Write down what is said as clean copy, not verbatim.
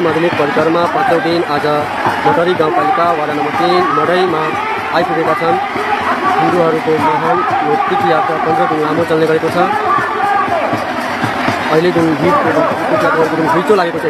माध्यमिक परिसरमा 5औं दिन आज मडरी गाउँपालिका वडा नम्बर 3 मडरीमा आइपुगेका छन्। हिन्दूहरूको महान यो तीर्थयात्रा 15 दिन लामो चल्ने गरेको छ। अहिले जुन तीर्थयात्राको घुइँचो लागेको छ।